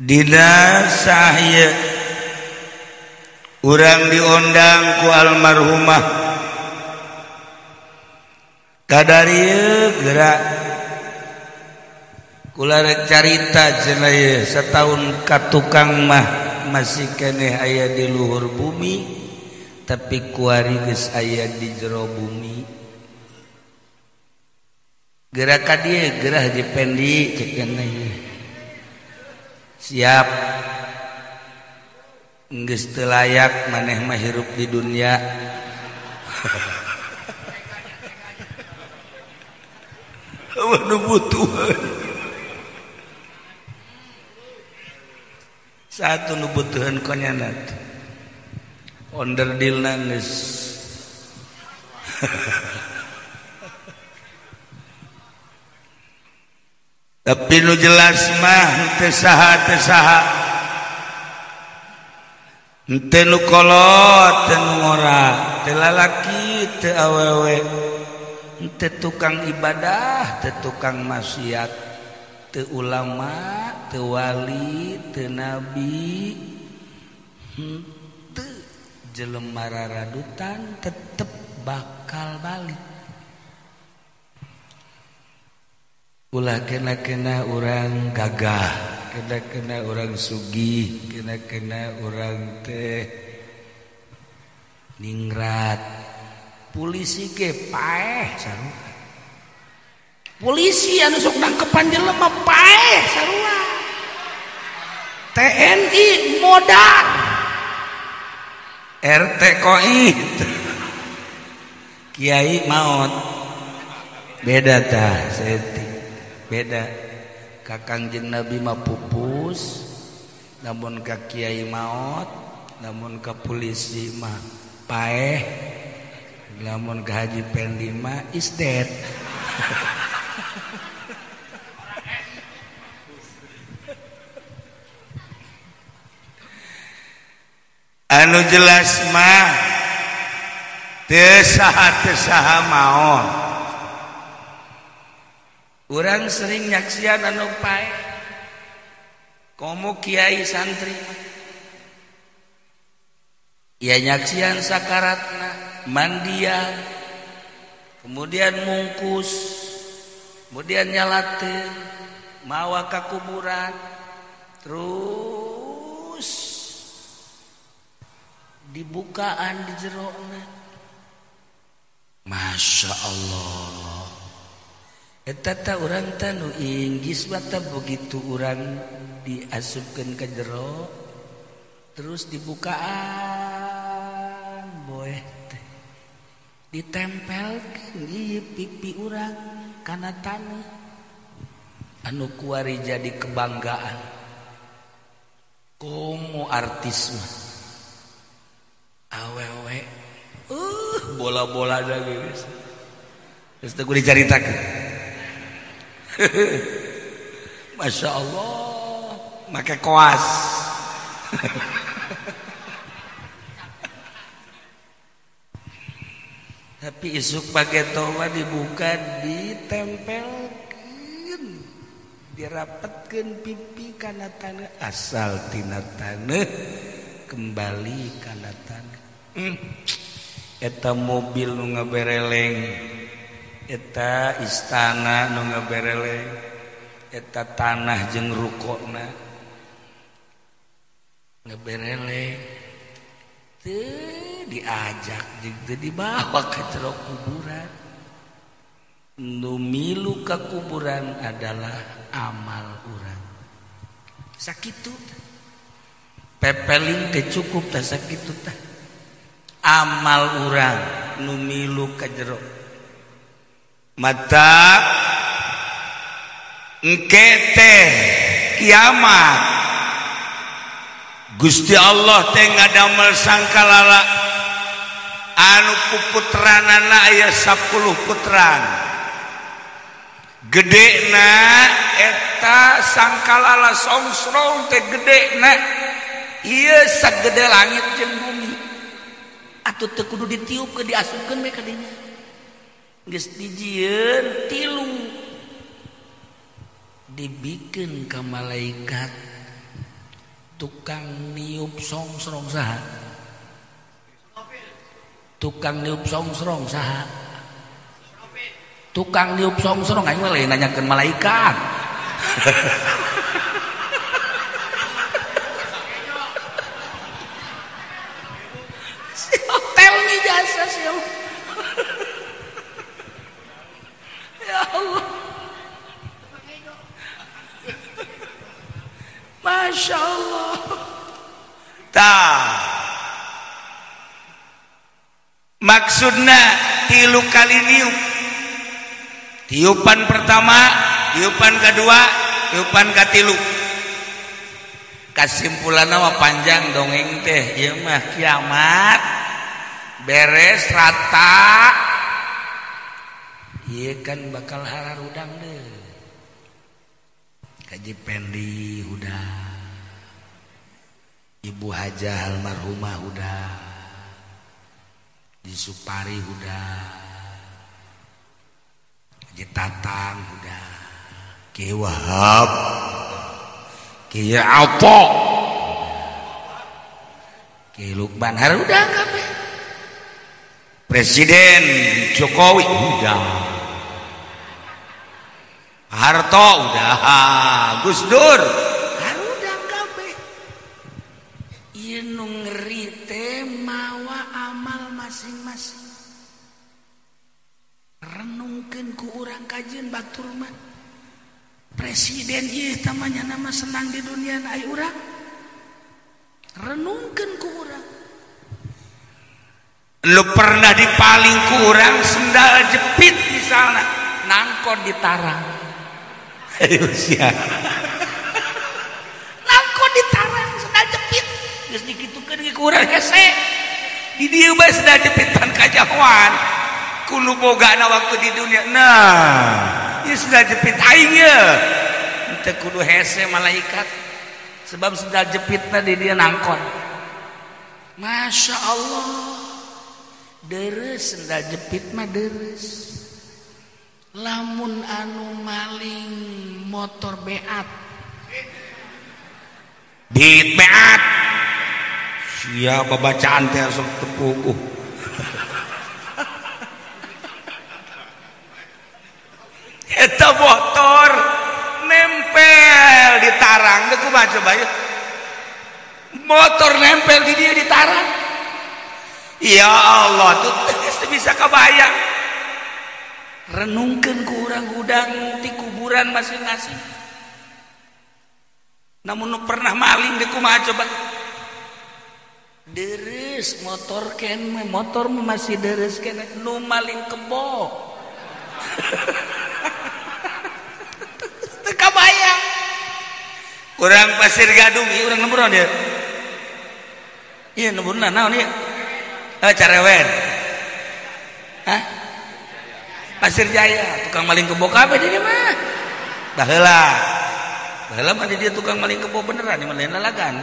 Dina sahye urang diondang ku almarhumah kadarieu gerak kula rek carita cenah ieu satahun ka tukang mah masih keneh aya di luhur bumi tapi kuari geus aya di jero bumi gerak ka dieu gerah dipendi cek cenah ieu siap geus teu layak maneh mah hirup di dunia. Nu butuhan satu nu butuhan konyanat onderdilna geus. Tapi nu jelas mah teu saha teu saha henteu nu kolot teu nu ngora teu lalaki teu awewe henteu tukang ibadah teu tukang maksiat teu ulama teu wali teu nabi henteu jelema raradutan tetep bakal balik. Ulah kena-kena orang gagah, kena-kena orang sugih, kena-kena orang teh ningrat. Polisi ge paeh sarua. Polisi anu sok nangkepan jelema paeh sarua. TNI modar. RT koit. Kiai maot. Beda tah setik. Beda kakang jeung Nabi mah pupus namun ka kiai maot namun ka polisi mah paeh lamun ka Haji Pendi mah is dead. Anu jelas mah teu saha maot. Urang sering nyaksian anu pae komo kiai santri ya nyaksian sakaratna mandian kemudian mungkus kemudian nyalateun mawa ka kuburan terus dibukaan di jerona. Masya Allah. Eta ta urang ta nu inggis mata begitu urang diasupkeun ka jero terus dibukaan boeh teh ditempelkeun ieu pipi urang kana taneuh anu kuari jadi kebanggaan komo artis mah awewe bola-bola da geus geus teu kudu dicaritakeun. Masya Allah make koas. Tapi isuk pakai towa dibuka ditempelkeun dirapetkeun pipi kana taneuh asal tina taneuh kembali kana taneuh. Eta mobil nu ngabereleng eta istana nu ngabereleng eta tanah jeung rukona ngabereleng teu diajak jeung teu dibawa ka jero kuburan. Nu milu ka kuburan adalah amal urang. Sakitu pepeling teh cukup tah sakitu tah amal urang nu milu ka jero mata engke teh kiamat. Gusti Allah teh ngadamel sangkalala anu puputranana aya 10 putran. Gedena eta sangkalala songsrong teh gedena ieu sagede langit jeung bumi. Atuh teu kudu ditiupkeun diasupkeun we ka dinya. Geus dijieun tilu dibikeun ka malaikat Tukang niup songsrong saha? Tukang niup songsrong saha? Tukang niup songsrong aing mah lain nanyakeun malaikat. Si hotel nih jasa sih. Ya Allah. Masya Allah. Tah. Maksudna 3 kali niup. Tiupan pertama, tiupan kedua, tiupan katilu. Kasimpulanna mah panjang dongeng teh, ieu mah kiamat beres rata. Ieu kan bakal hararudang deh. Kaji Pendi udah, Ibu Hajah almarhumah udah, Di Supari udah, Haji Tatang udah, Ki Wahab, Ki Ato, Ki Lukman udah kabeh. Presiden Jokowi udah, Harto udah, Gus Dur harudang kabeh. Ieu nu ngeri teh mawa amal masing-masing. Renungkeun ku urang kajeun batur mah. Presiden ieu tamanya nama senang di dunia ai urang. Renungkeun ku urang. Lu pernah dipaling ku urang sendal jepit misalnya, nangkon ditarang. Ayo sia. Nangkon ditarang sendal jepit. Geus dikitukeun ge ku urang hese. Di dieu bae sendal jepitan kajahoan. Kudu bogana waktu di dunia. Nah, ieu sendal jepit aing ye. Teu kudu hese malaikat. Sebab sendal jepitna di dieu nangkon. Masya Allah. Deres sendal jepit mah deres. Lamun anu maling motor beat, dit beat, siapa bacaan teh sok tepuguh. Eta motor nempel di tarang, teu kumaha coba ya? Motor nempel di dia di tarang. Ya Allah, tuh bisa kebayang. Renungkeun ku urang hudang ti kuburan masing-masing. Namun nu pernah maling di kumaha coba? Deres motor ken, motor masih deres ken, nu maling kebo. Teu kabayang. Urang Pasir Gadung, ieu urang lembur dia. Ieu lemburna naon ieu? Carewen. Hah? Pasir Jaya, tukang maling kebo kabeh di dieu mah. Baheula. Baheula mah di dieu tukang maling kebo beneran, ieu mah lain lalagan.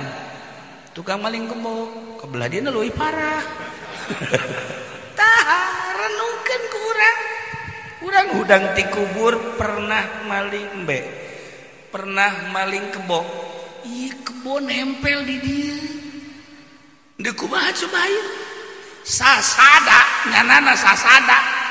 Tukang maling kebo, kebelah dia leuwih parah. Tah, renungkeun ku urang. Urang hudang ti kubur pernah maling embe. Pernah maling kebo. Ieu kebo nempel di dieu. Deui kumaha coba ieu? Sasada, nyanana sasada.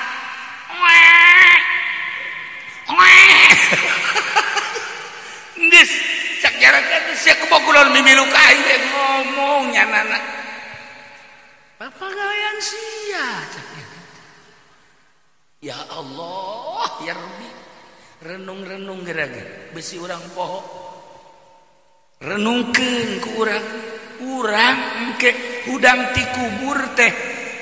Geus cak jarak geus sia kebo kulon mimilu ka aing teh ngomong nyanana. Bapak gawean sia cak. Ya Allah, ya Rabbi. Renung-renung geura ge besi urang poho. Renungkeun ku urang. Urang engke hudang ti kubur teh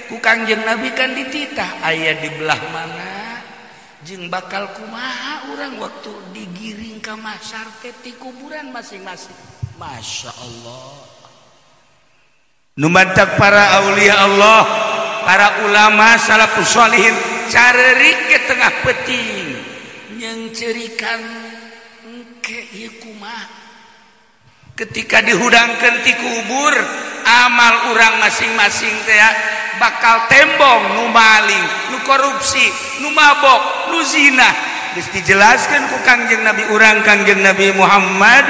ku Kangjeng Nabi kan dititah aya di belah mana jeung bakal kumaha urang waktu digiring ka mahsyar teh ti kuburan masing-masing. Masya Allah. Nu mantak para aulia Allah, para ulama salafus sholihin carerik ke tengah peuting nyengcerikan engke ieu kumaha. Ketika dihudangkeun ti kubur, amal urang masing-masing teh bakal tembong nu maling, nu korupsi, nu mabok, nu zina. Geus dijelaskeun ku Kangjeng Nabi urang Kangjeng Nabi Muhammad,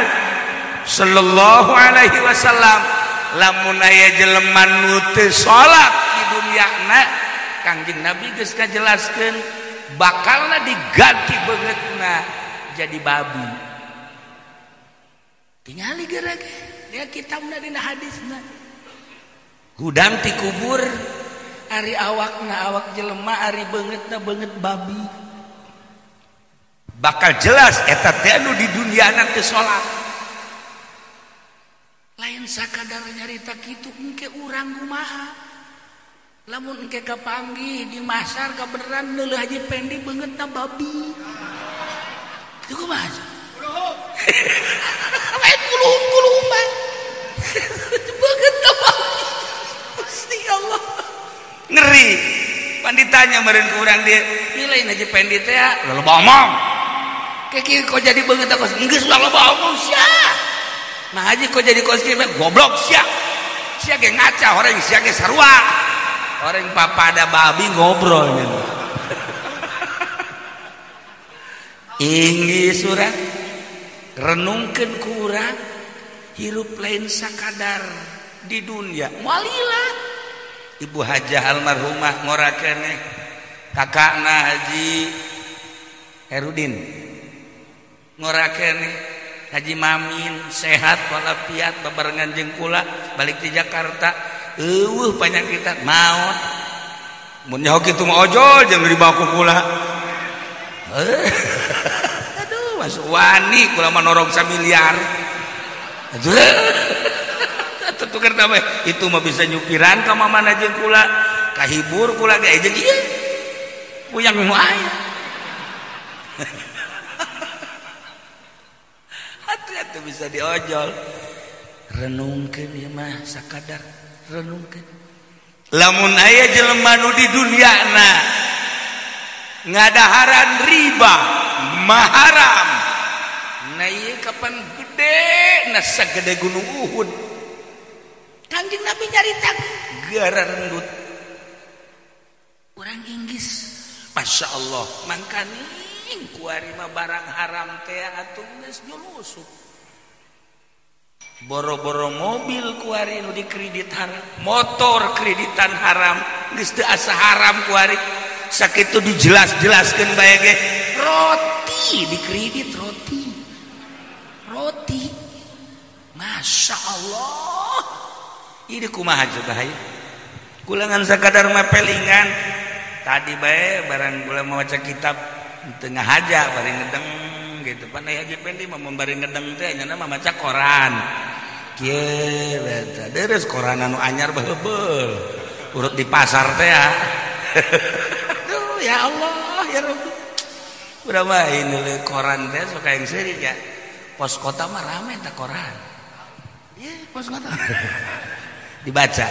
sallallahu alaihi wasallam lamun aya jelema nu teu salat di dunyana Kangjeng Nabi geus ngajelaskeun bakalna diganti beungeutna jadi babi. Tingali geura ge dia kitabna dina hadisna. Hudang ti kubur ari awakna awak jelema ari beungeutna beungeut babi. Bakal jelas eta teh anu di dunyana teu salat. Lain sakadar nyarita kitu engke urang kumaha. Lamun engke kapanggih di masar kabeneran neuleuh Haji Pendi beungeutna babi. Itu kumaha? Lain kuluhum-kuluhum bae. Beungeutna babi. Gusti Allah. Ngeri. Pan ditanya meureun ku urang dieu, "Nilai Haji Pendi teh loba omong." Kek kok jadi beungeutna kos geus ulah loba omong sia. Nah haji kok jadi kos kieu goblok sia. Sia ge ngaca horeng sia ge sarua. Horeng papada babi ngobrol nya. Inggih surat renungkeun ku urang hirup lain sakadar di dunia. Moal lila. Ibu Hajah almarhumah ngora keneh kakakna Haji Herudin ngora keneh Haji Mamin sehat walafiat babarengan jeung kula balik di Jakarta eueuh panyakitan maot mun nyaho kitu mah ojol jeung di baku kula. Aduh masuk wani kula mah norong samiliar. Aduh tuker tambah itu mah bisa nyupiran ka mamana jeung kula kahibur kula ge jeung ieu puyang nu aya. Itu bisa diojol. Renungkeun ieu mah sakadar renungkeun. Lamun aya jelema nu di dunyana ngadaharan riba maharam. Nah ieu kapan gede na sagede gunung Uhud. Kangjeng Nabi nyarita gara rendut. Urang Inggris Masya Allah mangkaning kuari mah barang haram teh atuh geus nyulusup. Boro-boro mobil kuari nu dikredit haram, motor kreditan haram, geus teu asa haram kuari. Sakitu dijelas-jelaskeun bae ge, roti dikredit roti. Roti. Masya Allah. Ini kumaha coba hayu. Kulangan sakadar mapelingan. Tadi bae barang kula maca kitab tengah aja bari ngedeng gitu. Pan Haji Pendi mah bari ngedeng teh nya mah maca koran. Kieu eta deres koran anu anyar beubeul. Urut di pasar teh ya. Aduh ya Allah ya Rabbi. Udah mah ini koran teh sok yang seurik ya. Pos kota mah rame teh koran. Ieu pos kota. Dibaca.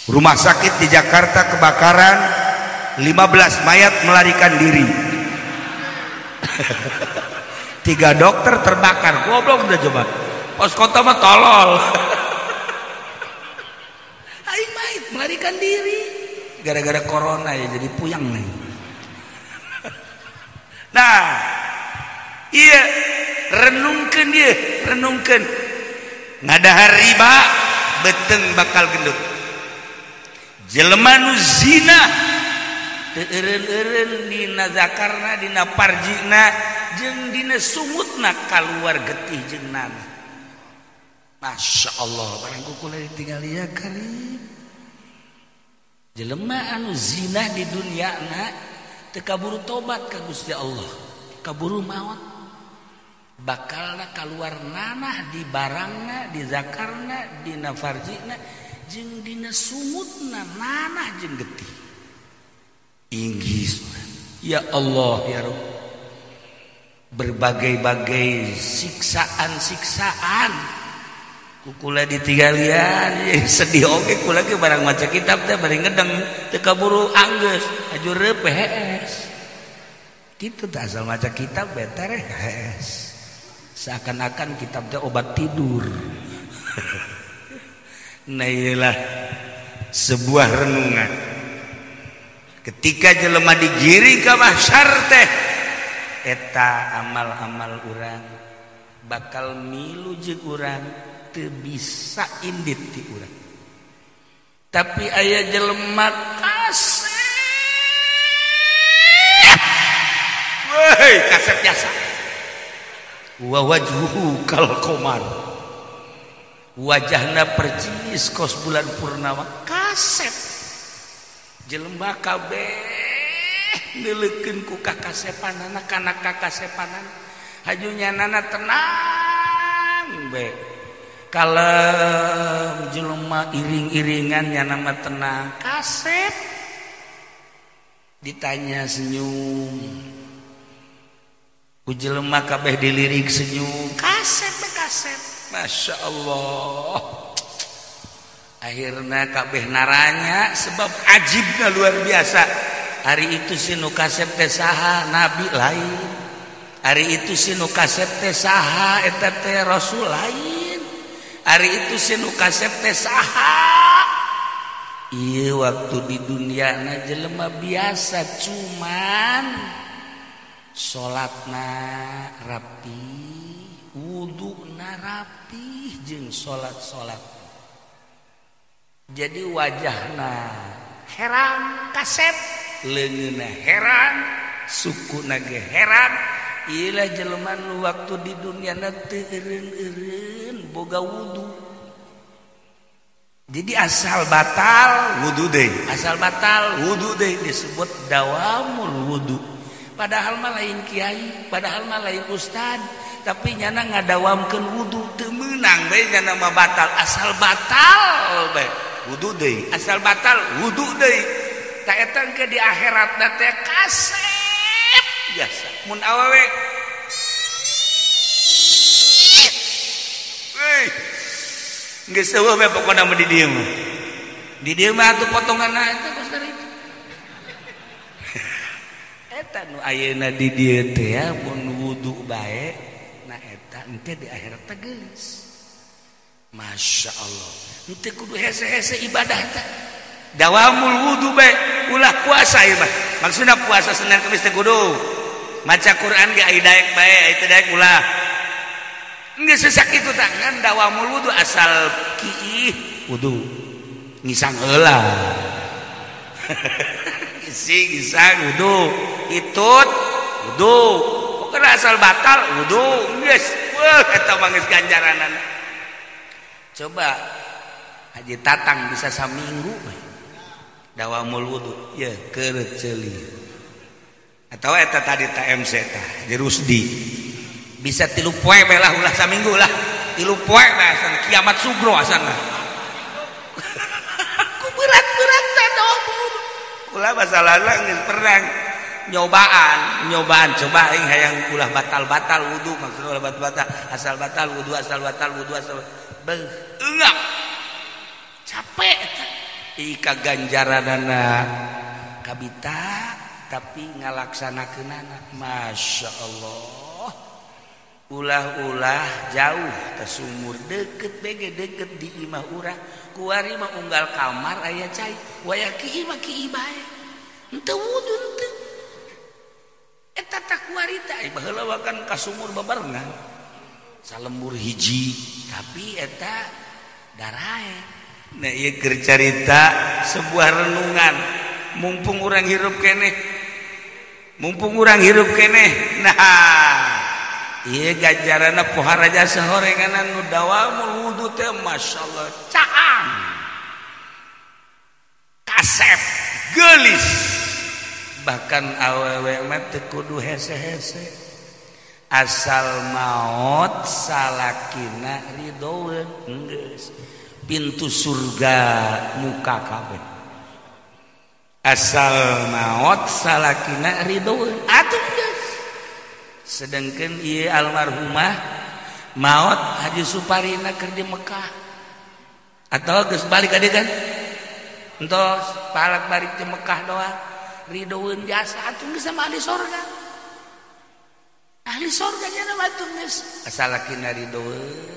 Rumah sakit di Jakarta kebakaran, 15 mayat melarikan diri. 3 dokter terbakar. Goblok udah coba. Pos kota mah tolol. Aing mait melarikan diri gara-gara corona ya jadi puyang nih. Nah, iya renungkeun ieu, renungkeun. Ngadahar riba beteng bakal gendut. Jelema nu zina teu eureun-eureun dina zakarna, dina parjina jeung dina sungutna kaluar getih jeung nana. Masya Allah barang kukula ditinggal ya karib. Jelema anu zina di dunyana teu kaburu tobat ka Gusti Allah, kaburu maot. Bakalna kaluar nanah di barangna, di zakarna, dina farjina jeung dina sungutna nanah jeung getih. Inggih ya Allah ya Rabb. Berbagai-bagai siksaan-siksaan kukula ditinggalian sedih oge kula ge barang maca kitab teh bari ngedeng teu kaburu anggeus aju PS kitu teh asal maca kitab betereh HS seakan-akan kitab teh obat tidur. Nah iyalah sebuah renungan ketika jelema digiring ka mahsyar teh eta amal-amal urang Bakal milu jeung urang teu bisa indit ti urang. Tapi aya jelema kasep. Woi, kasep jasa. Wa wajhuhu kal qamar. Wajahna percis kos bulan purnama, kasep. Jelema kabeh neuleukeun ku kakasepanana kana kakasepanana. Hajunya nana tenang be. Kalem jelema iring-iringan nyana mah tenang, kasep. Ditanya senyum. Ku jelema kabeh dilirik senyum, kasep be kasep. Masya Allah. Akhirna kabeh naranya sebab ajibna luar biasa. Hari itu si nu kasep teh saha, nabi lain. Hari itu si nu kasep teh saha, eta teh rasul lain. Hari itu si nu kasep teh saha. Ieu waktu di dunia na jelema biasa, cuman salatna rapi, wuduna rapi jeung salat-salat. Jadi wajahna herang kasep, leungeunna herang, sukuna ge herang. Ilah jelema nu waktu di dunia na teu eureun-eureun boga wudu. Jadi asal batal wudu deui, asal batal wudu deui disebut dawamul wudu. Padahal mah lain kiai, padahal mah lain ustad, tapi nyana ngadawamkeun wudu teu meunang bae nyana mah batal, asal batal bae wudu deui, asal batal wudu deui. Ta eta engke di akhiratna teh kasep biasa. Mun awewe euy geus eueuh we pokona mah di dieu mah. Di dieu mah atuh potonganna eta kos dari itu. Eta nu ayeuna di dieu teh ya mun wudu bae na eta engke di akhirat teh geulis. Masya Allah. Henteu kudu hese-hese ibadah teh. Dawamul wudu bae ulah puasa ieu mah. Maksudna puasa Senin Kamis teh kudu. Maca Quran ge ai daek bae, ai teu daek ulah. Geus sakitu tah ngan dawamul wudu asal kiih wudu. Ngisang heula. Isi ngisang wudu, itut wudu. Pokona asal batal wudu geus. Weuh eta mah geus ganjaranana. Coba Haji Tatang bisa saminggu bae. Dawamul wudu ye keureut ceuli. Atau eta tadi ta MC tah Haji Rusdi. Bisa 3 poe bae lah ulah saminggu lah. 3 poe bae asan kiamat sugro asanna. Ku berat-berat tah dawamul wudu. Kula masalahna geus pernah nyobaan coba aing hayang ulah batal-batal wudu, maksudna ulah batal-batal, asal batal wudu, asal batal wudu, asal beuh enggak capek eta. Ika ganjaranana kabita tapi ngalaksanakeunana Masya Allah. Ulah-ulah jauh teh sumur deket bege deket di imah urang kuari mah unggal kamar aya cai wayah ki imah ki bae henteu wudu henteu eta tah kuari teh baheula kan ka sumur babarengan salembur hiji tapi eta darae. Nah ieu keur carita sebuah renungan mumpung urang hirup keneh, mumpung urang hirup keneh. Nah ieu ganjaranna pohara jasa horenganan nu dawamul wudu teh masyaallah caang kasep geulis bahkan awewe mah teu kudu hese-hese asal maot salakina ridoeun geus pintu surga muka kabeh asal maot salakina ridoeun atuh geus. Sedangkan ieu almarhumah maot Haji Suparina keur di Mekah atau geus balik ka dieu kan entos palak balik di Mekah doang ridoeun jasa atuh geus sama ahli sorga, ahli sorga nya mah atuh geus salakina ridoeun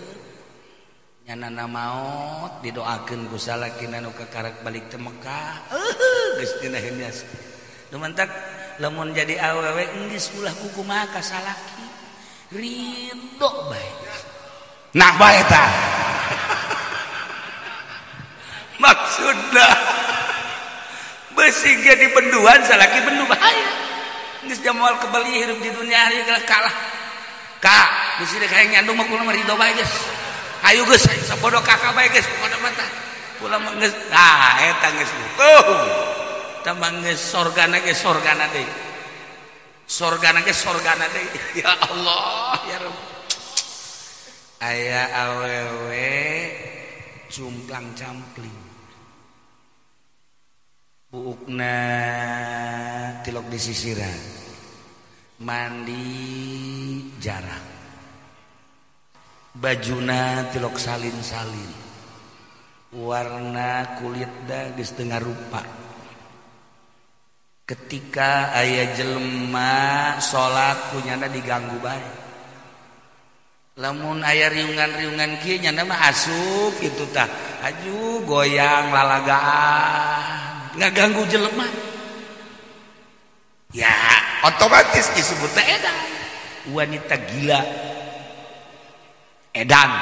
nyana maot didoakeun ku salakina nu kakarek balik teh Mekah geus dina heunyas lumantak lamun jadi awewe geus ulah kukumaha ka salaki Ridho bae. Nah bae tah. Maksudna besi ge dibenduan salaki bendu bahaya. Geus jamal kebeli hirup di dunia ieu kalah. Ka, besi rek hayang nyandung mah kula mah ridho bae geus. Ayo geus sabodo kakak bae geus pokona mah tah. Kula mah geus tah eta geus. Tambah geus sorgana ge sorgana deui. Sorgana ge sorgana deui. Ya Allah ya Rabb. Aya awewe cumplang campling. Buukna tilok disisiran. Mandi jarang. Bajuna tilok salin-salin. Warna kulitna geus teu ngarupa. Ketika aya jelema salat kunyana diganggu bae. Lamun aya riungan-riungan kieu nyana mah asup kitu tah. Aju goyang lalagaan, ngaganggu jelema. Ya, otomatis disebut teh edan. Wanita gila. Edan.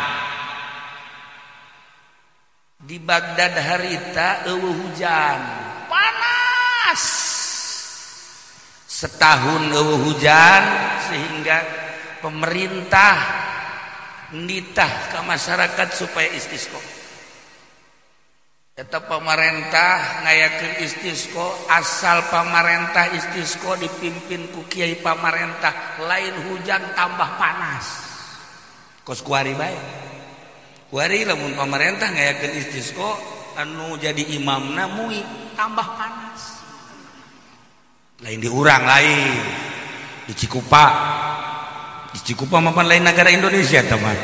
Di Baghdad harita eueuh hujan, panas. Setahun eueuh hujan sehingga pemerintah nitah ke masyarakat supaya istisqo. Eta pemerintah ngayakeun istisqo, asal pemerintah istisqo dipimpin ku kiai pamarentah, lain hujan tambah panas. Kos kuari bae. Kuari lamun pemerintah ngayakeun istisqo anu jadi imamna mui tambah panas. Lain di urang lain di Cikupa. Di Cikupa mapan lain negara Indonesia teman.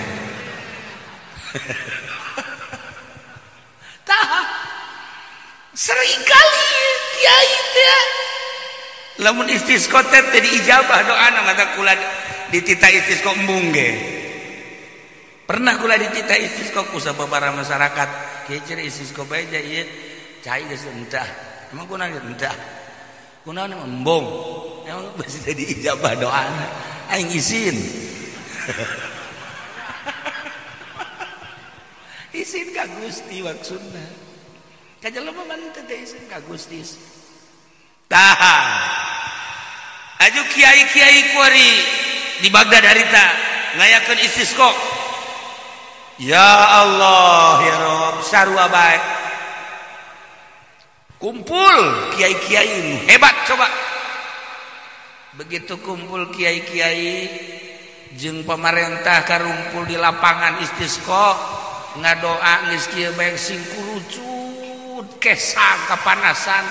Tah seringkali kiai teh lamun istisqo teh teu diijabah doana mata kula dititah istisqo embung ge. Pernah kula dititah istisqo ku sababaraha masyarakat. Kieu cenah istisqo bae ieu cai geus entah. Emang kunaon entah. Kunaon embung. Emang pasti teu diijabah doana. Aing izin. Izin ka Gusti maksudna. Ka jelema mah teu teh izin ka Gusti. Tah. Aju kiai-kiai kuari di Baghdad harita ngayakeun istisqo. Ya Allah ya Rabb sarua bae. Kumpul kiai-kiai hebat coba. Begitu kumpul kiai-kiai jeung pemerintah karumpul di lapangan istisqo ngadoa geus kieu bae sing kurucut kesang kapanasan.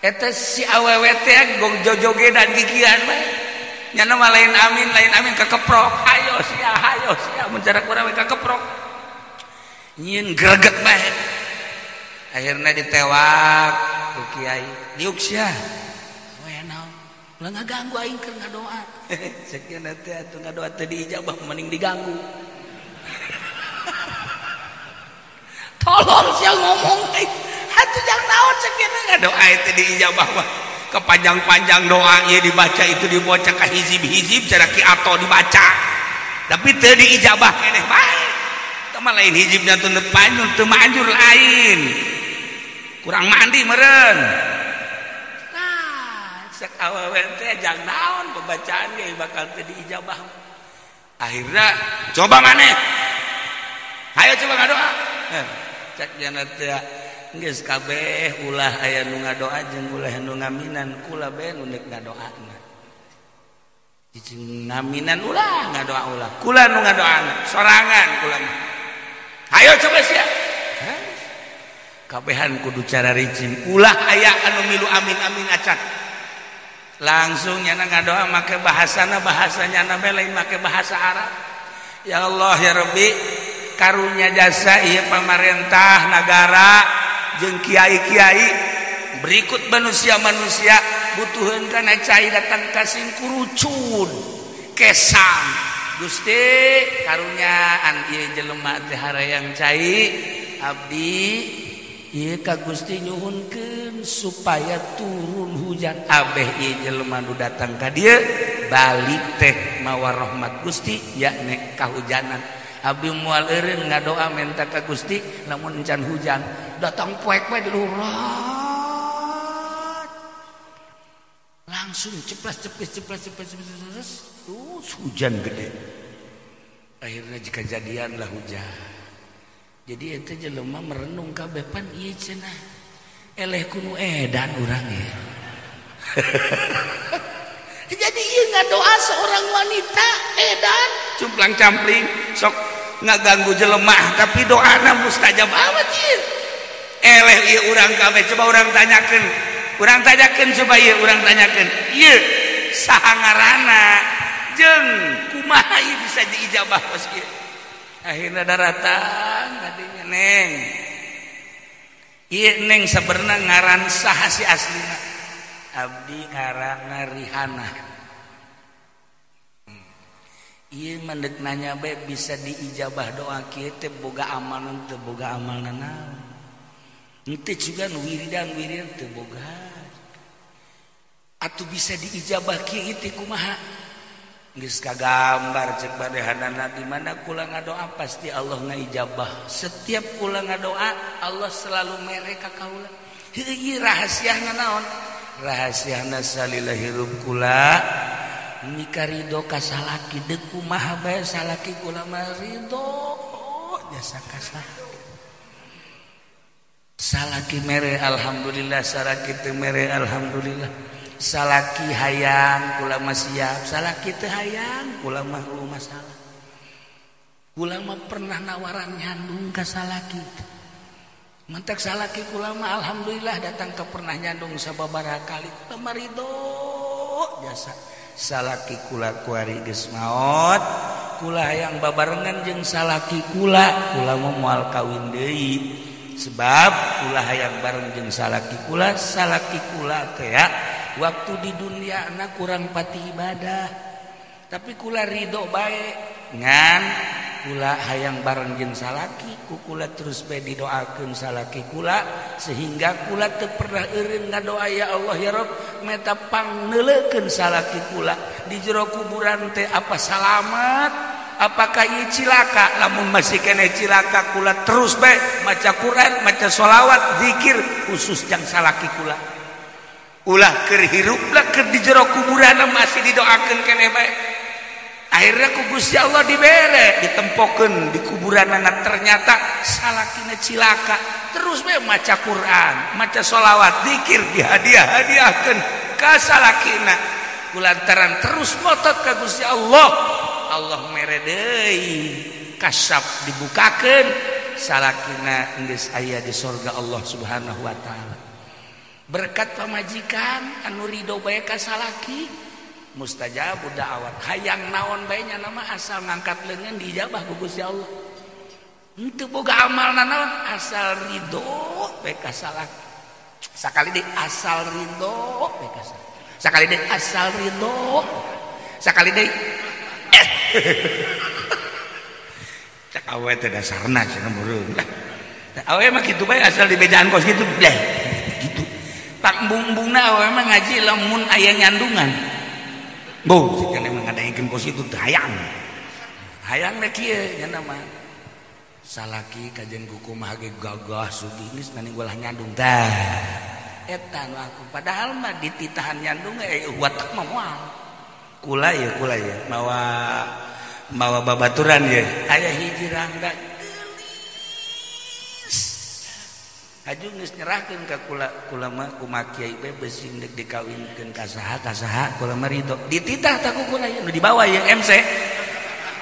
Eta si awewe teh gong jojogedan gigian bae. Nyana mah lain amin kakeprok. Hayo sia mun cara kurang we kakeprok. Nyieun greget bae. Akhirna ditewak ku kiai. Diuk sia. We naon? Ulah ngaganggu aing keur ngadoa. Sekian teh atuh ngadoa teu diijabah mending diganggu. Tolol sia ngomong aing. Atuh jang naon sekian ngadoa teu diijabah mah. Kepanjang-panjang doa ieu dibaca itu dibaca ka hizib-hizib cara ki ato dibaca. Tapi teu diijabah keneh bae. Tah mah lain hizibna teu panjur teu manjur lain. Kurang mandi meureun. Nah, cek awewe teh jang naon pembacaan ge bakal teu diijabah. Akhirna coba maneh. Hayo coba ngadoa. Cek jana teh geus kabeh ulah aya nu ngadoa jeung ulah nu ngaminan kula bae nu nek ngadoana. Cicing ngaminan ulah ngadoa ulah. Kula nu ngadoana sorangan kula mah. Hayo coba sia. Kabehan kudu cara ricin. Ulah aya anu milu amin-amin acan. Langsung nyana ngadoa make bahasana bahasa nyana bae lain make bahasa Arab. Ya Allah ya Rabbi, karunya jasa ieu pamarentah nagara jeung kiai-kiai berikut manusia-manusia butuheun kana cai datang ka sing kurucud kesang. Gusti karunyaan ieu jelema teh harayang cai abdi Ieu ka Gusti nyuhunkeun supaya turun hujan abeh ieu jelema nu datang ka dieu balik teh mawa rahmat Gusti yakni kahujanan. Abdi moal eureun ngadoa menta ka Gusti lamun encan hujan datang poek we di luhur langsung ceplas cepis ceplas cepis cepis terus hujan gede. Akhirnya jika jadian lah hujan. Jadi itu jelema merenung kabeh pan ieu cenah eleh kunu edan urang ya. Jadi ieu ngadoa seorang wanita edan cumplang campling sok ngaganggu jelema tapi doana mustajab amat ieu. Eleh ieu urang kabeh coba urang tanyakeun coba ieu urang tanyakeun ieu saha ngaranna jeung kumaha ieu bisa diijabah kos ieu. Akhirnya daratan tadinya neng ieu neng sabenerna ngaran saha si aslina abdi ngaranna Rihana. Ieu mendek nanya bae bisa diijabah doa kieu teh boga amal teu boga amalna naon henteu juga nu wiridan wiridan teu boga atuh bisa diijabah kieu teh kumaha. Geus kagambar cek badehanana di mana kula ngadoa pasti Allah ngaijabah. Setiap kula ngadoa Allah selalu mere ka kaula. Heuh ieu rahasiana naon? Rahasiana salila hirup kula mika ridho ka salaki deuk kumaha bae salaki kula mah ridho jasa ka salaki. Salaki mere alhamdulillah, salaki teu mere alhamdulillah. Salaki hayang kula mah siap, salaki teu hayang kula mah masalah. Kula mah pernah nawaran nyandung ka salaki. Mentek salaki kula mah alhamdulillah datang ke pernah nyandung sababaraha kali. Kula mah ridho jasa. Salaki kula kuari geus maot, kula hayang babarengan jeung salaki kula, kula mah moal kawin deui. Sebab kula hayang bareng jeung salaki kula teh ya waktu di dunia anak kurang pati ibadah tapi kula ridho bae ngan kula hayang bareng jeung salaki ku kula terus bae didoakeun salaki kula sehingga kula teu pernah eureun ngadoa ya Allah ya Rabb meta pangneuleukeun salaki kula di jero kuburan teh apa salamat apakah ieu cilaka lamun masih keneh cilaka kula terus bae maca Quran maca sholawat zikir khusus jang salaki kula ulah keur hirup lah keur di jero kuburan masih didoakeun keneh bae. Akhirnya ku Gusti Allah dibere ditempokeun di kuburanana ternyata salakina cilaka terus bae maca Quran maca sholawat zikir dihadiah-hadiahkeun ka salakina kulantaran terus ngotot ka Gusti Allah. Allah mere deui kasap dibukakeun salakina geus aya di surga Allah Subhanahu wa taala. Berkat pamajikan anu ridho bae ka salaki mustajab da'awat hayang naon bae nya nama asal ngangkat leungeun diijabah ku Gusti Allah. Henteu boga amalna naon asal ridho bae ka salaki. Sakali deui asal ridho bae ka salaki. Sakali deui asal ridho. Sakali deui cek awe teh dasarna cenah meureun. Awe mah kitu bae asal dibejaan kos kitu bleh gitu. Pak embung-embungna awe mah ngaji lamun aya nyandungan. Beuh cenah mah ngadengkeun kos kitu teu hayang. Hayang teh kieu nya mah. Salaki kajen kumaha ge gagah sugih geus mending ulah nyandung tah. Eta nu aku padahal mah dititahan nyandung watak mah moal. Kula ya mawa mawa babaturan ya aya hiji rangda geulis haju geus nyerahkeun ka kula kula mah kumaha kiai bae beusi deuk dikawinkeun ka saha kula mah ridho dititah ta ku kula nu dibawa ya MC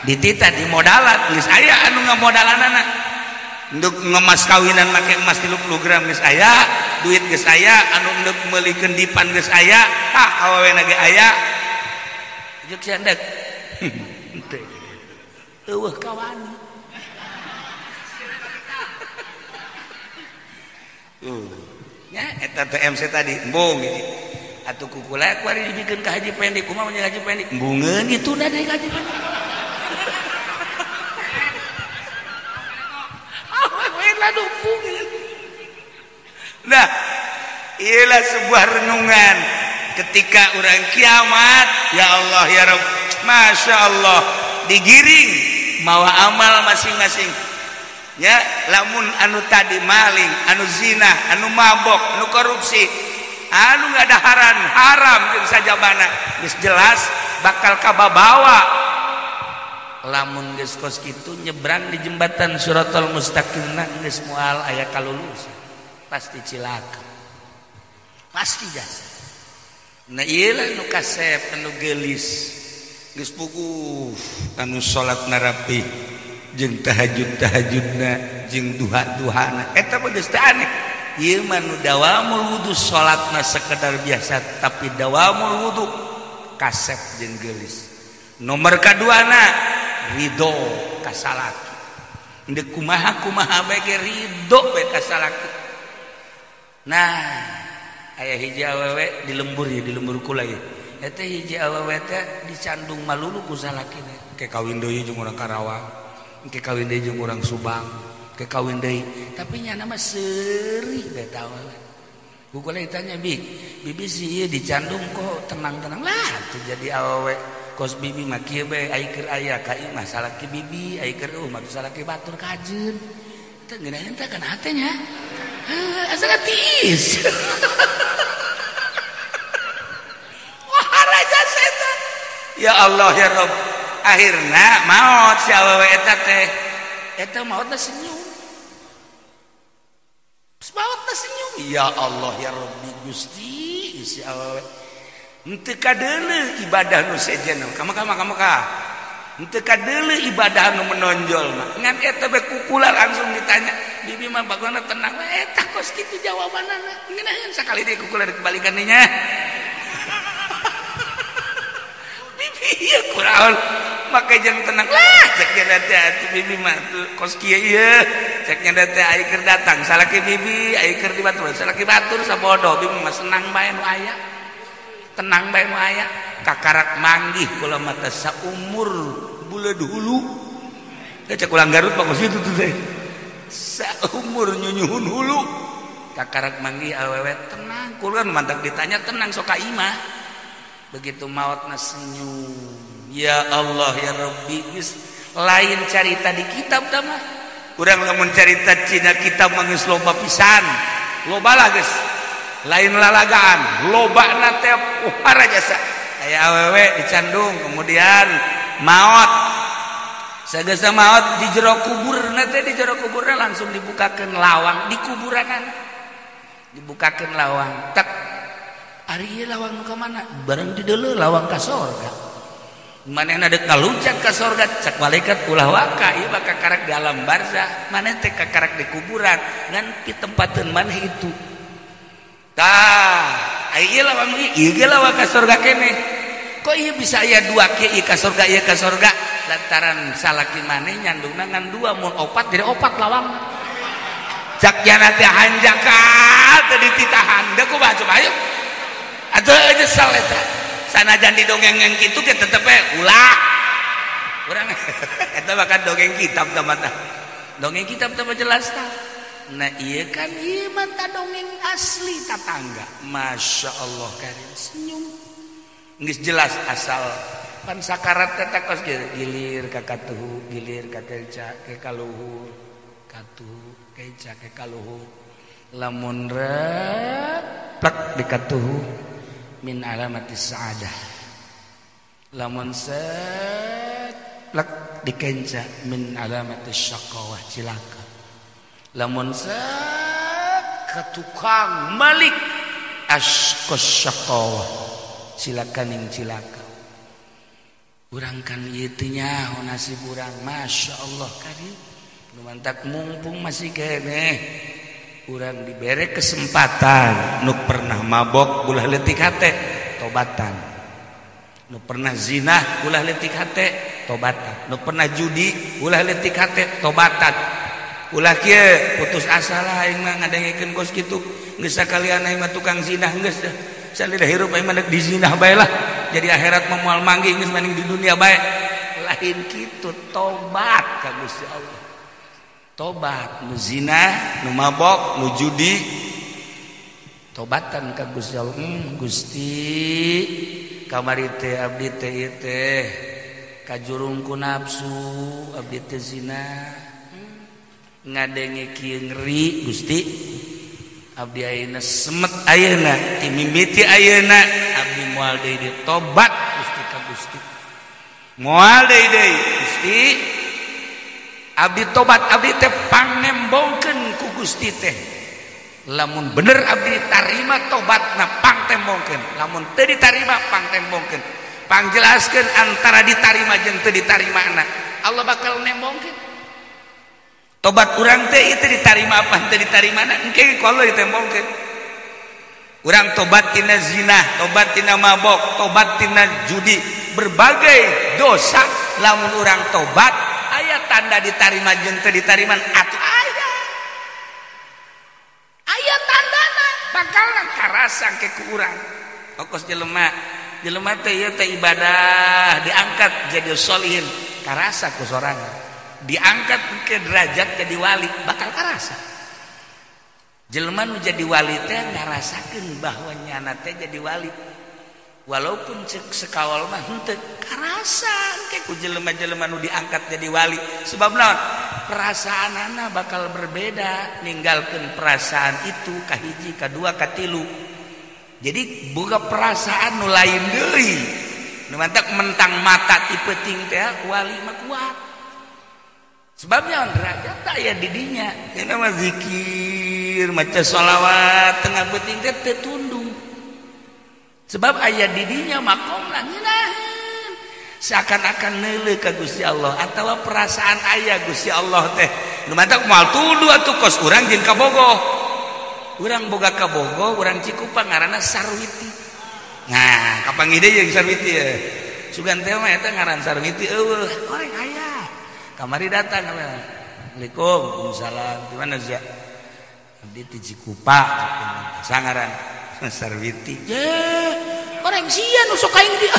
dititah di modalan geus aya anu ngamodalanana nduk ngemas kawinan make emas 30 gram geus aya duit geus aya anu nduk meulikeun dipan geus aya tah awewena ge aya juk sia ndek henteu eueuh kawani nya eta teh MC tadi embung hiji atuh ku kula kuari dibikeun ka Haji Pendi kumaha nya Haji Pendi embungeun ditunda deui ka Haji Pendi awewe lah dumbungeun Nah, ialah sebuah renungan ketika orang kiamat, ya Allah ya Rabb, Masya Allah, digiring mawa amal masing-masing. Ya, lamun anu tadi maling, anu zina, anu mabok, anu korupsi, anu ngadaharan haram jeung sajabana, geus jelas bakal kababawa. Lamun geus kos kitu nyebrang di jembatan Siratal Mustaqimna geus moal aya kalulus, pasti cilaka, pasti jasa. Nah ieu lah nu kasep, anu geulis, geus puguh anu salat narapi jeung tahajud-tahajudna jeung duha-duhana, eta mah geus teu aneh. Ieu mah nu dawamul wudu, salatna sekedar biasa tapi dawamul wudu, kasep jeung geulis. Nomor kaduana ridho ka salaki. Deuk kumaha-kumaha bae ge ridho bae ka salaki. Nah, aya hiji awewe di lembur ya, di lembur kula ya. Eta hiji awewe teh dicandung malulu ku salakina. Ke kawin deui jeung urang Karawang, ke kawin deui jeung urang Subang, ke kawin deui. Tapi nyana mah seuri bae ta awewe. Ku kula ditanya, "Bi, bibi sih ieu dicandung kok tenang-tenang lah tuh jadi awewe." Kos bibi mah kieu bae ai keur aya ka imah salaki bibi, ai keur eueuh mah salaki batur kajeun. Teu ngeunaheun teh kana hate nya. Heuh, asal tiis. Wah, raja setan. Ya Allah ya Rabb. Akhirna maot si awewe eta teh. Eta maotna senyum. Maotna senyum. Ya Allah ya Rabbi Gusti si awewe. Henteu kadeuleu ibadah nu sejen kama-kama henteu kadeuleu ibadah nu menonjol mah ngan eta bae kukula langsung ditanya bibi mah bagona tenang eta kos kitu jawabanana ngeunaheun sakali deui kukula dikebalikan nya bibi ieu kuraon make jeung tenang lah cek nya teh atuh bibi mah kos kieu ieu cek nya teh ai keur datang salaki bibi ai keur di batur salaki batur sabodo bibi mah senang bae nu aya tenang bae nu aya kakarak manggih kula mata saumur buleud hulu teh cek ulang Garut mah kos kitu teh saumur nyunyuhun hulu kakarak manggih awewe tenang kula mantak ditanya tenang sok ka imah begitu maotna senyum ya Allah ya Rabbi geus lain carita di kitab tah mah urang lamun carita cina kitab mah geus loba pisan loba lah geus lain lalagaan lobana teh uhara jasa aya awewe dicandung kemudian maot sageus maot di jero kuburna teh di jero kuburna langsung dibukakeun lawang di kuburanan dibukakeun lawang tek ari ieu lawang nu ka mana bareng dideuleu lawang ka sorga manehna deuk ngaluncat ka sorga cak malaikat ulah waka ieu bakal karak di alam barzah maneh teh kakarak di kuburan ngan pitempateun maneh itu tah ieu lawang ieu ge lawang ka sorga keneh kok ieu bisa aya dua ke ieu ka sorga ieu ka sorga lantaran salaki maneh nyandungna ngan dua mun opat jadi opat lawang cak jana teh hanjakal teu dititahan deuk kumaha coba ayo atuh nyesel eta sanajan didongeng kitu ge tetep we ulah urang eta bakal dongeng kitab tah mah dongeng kitab tah jelas tah. Nah iya kan iya mata dongeng asli tatangga Masya Allah karim senyum geus jelas asal pan sakarat teh kos gilir ka katuhu gilir ka kenca ke kaluhur katuhu kenca ke kaluhur lamun replek di katuhu min alamatis saadah lamun set plek di kenca min alamatis syaqawah cilaka lamun ke tukang malik asqos syaqawah cilakaning cilaka urang kan ieu teh nyaho nasib urang Masya Allah karim nu mantak mumpung masih keneh urang dibere kesempatan nu pernah mabok ulah leutik hate tobatan nu pernah zina ulah leutik hate tobatan nu pernah judi ulah leutik hate tobatan ulah kieu putus asa lah aing mah ngadengekeun kos kitu geus sakalian aing mah tukang zina geus salila hirup aing mah di zina bae lah jadi akhirat mah moal manggih geus mending di dunia bae lain kitu tobat ka Gusti Allah tobat nu zina nu mabok nu judi Tobatan ka Gusti Allah. Gusti kamari teh abdi teh ieu teh kajurung ku nafsu abdi teh zina. Ngadenge kieu ngeri Gusti. Abdi ayeuna semet ayeuna ti mimiti ayeuna abdi moal deui ditobat Gusti ka Gusti. Moal deui deui Gusti. Abdi tobat abdi teh pangembongkeun ku Gusti teh. Lamun bener abdi tarima tobatna pangtembongkeun, lamun teu ditarima pangtembongkeun. Pangjelaskeun antara ditarima jeung teu ditarimana. Allah bakal nembongkeun. Tobat urang teh ieu teh ditarima apa teu ditarimana engke ku Allah ditembongkeun. Urang tobat tina zina, tobat tina mabok, tobat tina judi, berbagai dosa lamun urang tobat aya tanda ditarima jeung teu ditariman atuh aya. Aya tandana bakalan karasa ke ku urang. Okos jelema, jelema teh ieu teh ibadah diangkat jadi sholihin, karasa ku sorangan. Diangkat ke derajat jadi wali bakal karasa. Jelema nu jadi wali teh ngarasakeun bahwa nyana teh jadi wali. Walaupun cek sekawal mah henteu karasa engke ku jelema-jelema nu diangkat jadi wali. Sebab naon? Perasaanana bakal berbeda, ninggalkeun perasaan itu kahiji, kadua, katilu. Jadi boga perasaan nu lain deui. Nu mantak mentang mata ti peuting teh wali mah kuat. Sebabnya derajat tak aya di dinya. Dina mah zikir, maca sholawat tengah peuting teh teu tundung. Sebab aya di dinya makomna ngeunaheun. Seakan-akan neuleuh ka Gusti Allah atawa perasaan aya Gusti Allah teh. Nu mantak moal tunduh atuh kos urang jeung kabogoh. Urang boga kabogoh, urang Cikupa ngaranna Sarwiti. Nah, kapanggih deui jeung Sarwiti ye. Sugan teh mah eta ngaran Sarwiti eueuh, oreng aya. Kamari datang, Assalamualaikum, waalaikumsalam. Di mana Za? Abdi ti Cikupa, sangaran Sarwiti. Ye, orang sia nu sok aing di.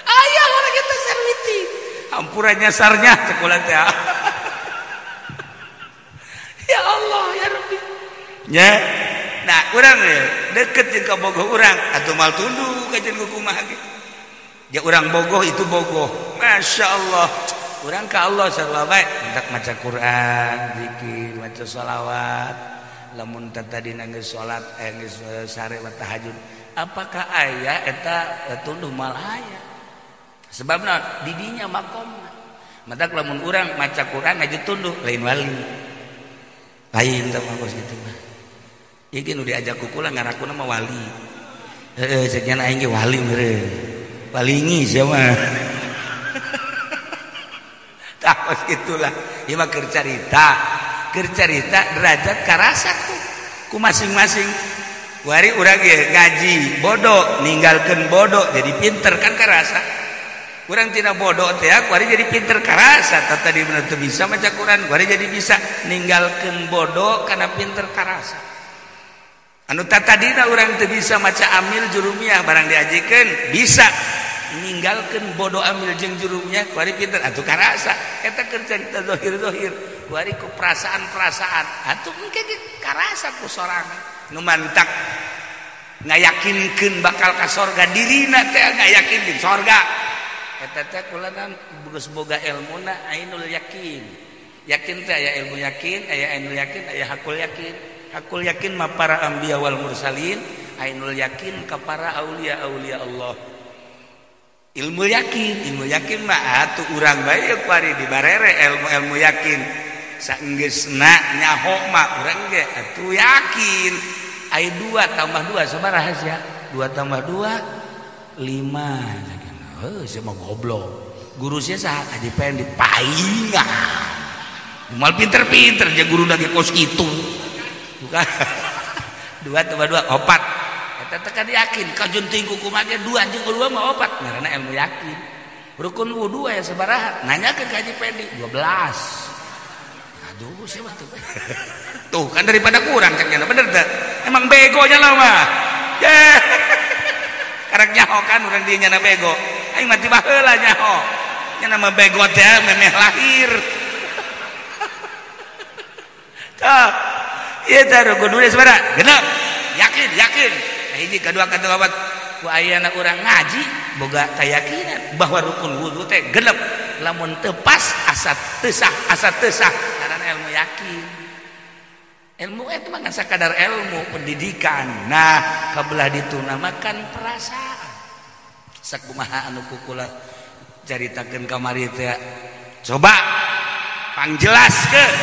Aya orang eta Sarwiti. Hampura nyasarnya cekulan teh. Ya Allah, ya Rabbi. Nya. Nah, urang deket jeung ka bogoh urang, atuh mal tunduh ka jeung kumaha ge. Ya urang bogoh itu bogoh. Masya Allah. Urang ka Allah sarua bae hendak maca Quran, zikir, maca sholawat. Lamun tadi geus salat, geus sare wa tahajud, apakah aya eta tunduh mal aya? Sebabna di dinya makomna. Matak lamun urang maca Quran aja tunduh lain wali. Lain tah mah kos kitu mah. Ieu ge nu diajak ku kula ngarakuna mah wali. Heueuh ceuk nya aing ge wali meureun. Walingi sia mah. Tah kos kitulah. Ieu mah keur carita. Keur carita derajat karasa ku masing-masing. Wari urang ge ngaji bodoh, ninggalkeun bodoh jadi pinter kan karasa. Urang tina bodoh teh kuari jadi pinter karasa. Tadi bener teu bisa maca Quran, kuari jadi bisa ninggalkeun bodoh kana pinter karasa. Anu tadina urang teu bisa maca amil jurumiyah barang diajikeun bisa ninggalkeun bodoh amil jeung jurumiyah kuari pinter atuh karasa. Eta keur carita zahir-zahir. Kuari ku perasaan-perasaan atuh engke ge karasa ku sorangan. Nu mantak ngayakinkeun bakal ka sorga dirina teh ngayakinkeun sorga. Eta teh kula kan geus boga ilmuna ainul yakin. Yakin teh aya ilmu yakin, aya ainul yakin, aya hakul yakin. Hakul yakin mah para anbiya wal mursalin, ainul yakin ka para aulia-aulia Allah. Ilmu yakin mah atuh urang bae kuari dibarere ilmu-ilmu yakin. Saenggeusna nyaho mah urang ge atuh yakin. Aya 2 tambah 2 sabaraha sia? 2 tambah 2 5. Heuh sia mah goblok. Guru sia saha? Haji Pendi paingan. Mal pinter-pinter jeung guru lagi kos kitu. Bukan. 2 tambah 2 4. Eta teh kan yakin kajun teuing kumaha ge 2 jeung 2 mah 4. Ngaranna ilmu yakin. Rukun wudu aya sabaraha? Nanyakeun ka Haji Pendi 12. Aduh sia mah tuh. Tuh kan daripada kurang cek nya bener teh. Emang begonya lah mah. Ye. Karek nyaho kan urang dieu nyana bego. Aing mah ti baheula nyaho. Nya nama bego teh memeh lahir. Tah. Ieu teh rukun wudu sabaraha? Genep. Yakin, yakin. Hiji, kadua, katilu, kaopat. Ku ayana urang ngaji boga keyakinan bahwa rukun wudu teh genep. Lamun teu pas asa teu sah, asa teu sah. Karena ilmu yakin. Ilmu itu mah ngan sakadar ilmu pendidikan. Nah, kabelah ditu namakan perasaan. Sakumaha anu kukula caritakeun kamari teh. Coba pangjelaskeun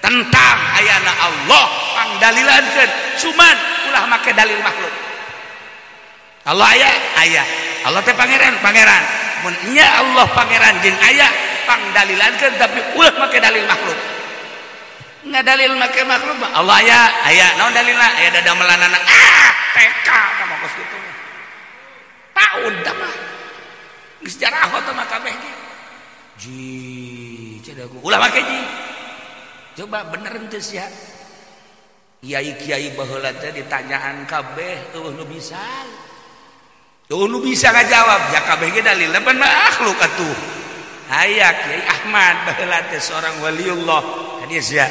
tentang ayana Allah, pangdalilankeun. Cuman ulah make dalil makhluk. Allah aya, aya. Allah teh pangeran, pangeran. Mun nya Allah pangeran jeung aya, pangdalilankeun tapi ulah make dalil makhluk. Nggak dalil make makhluk mah Allah aya, aya. Naon dalilna? Aya dadamelanana. Ah, TK tah mah kos kitu. Paud tah mah. Geus jaraho tah mah kabeh ge. Ji, ceuk ulah make ji. Coba bener henteu sia. Kiai-kiai baheula teh ditanyaan kabeh eueuh nu bisa. Eueuh nu bisa ngajawab, ja kabeh ge dalilna pan makhluk atuh. Aya Kiai Ahmad baheula teh seorang waliullah. Ka sia.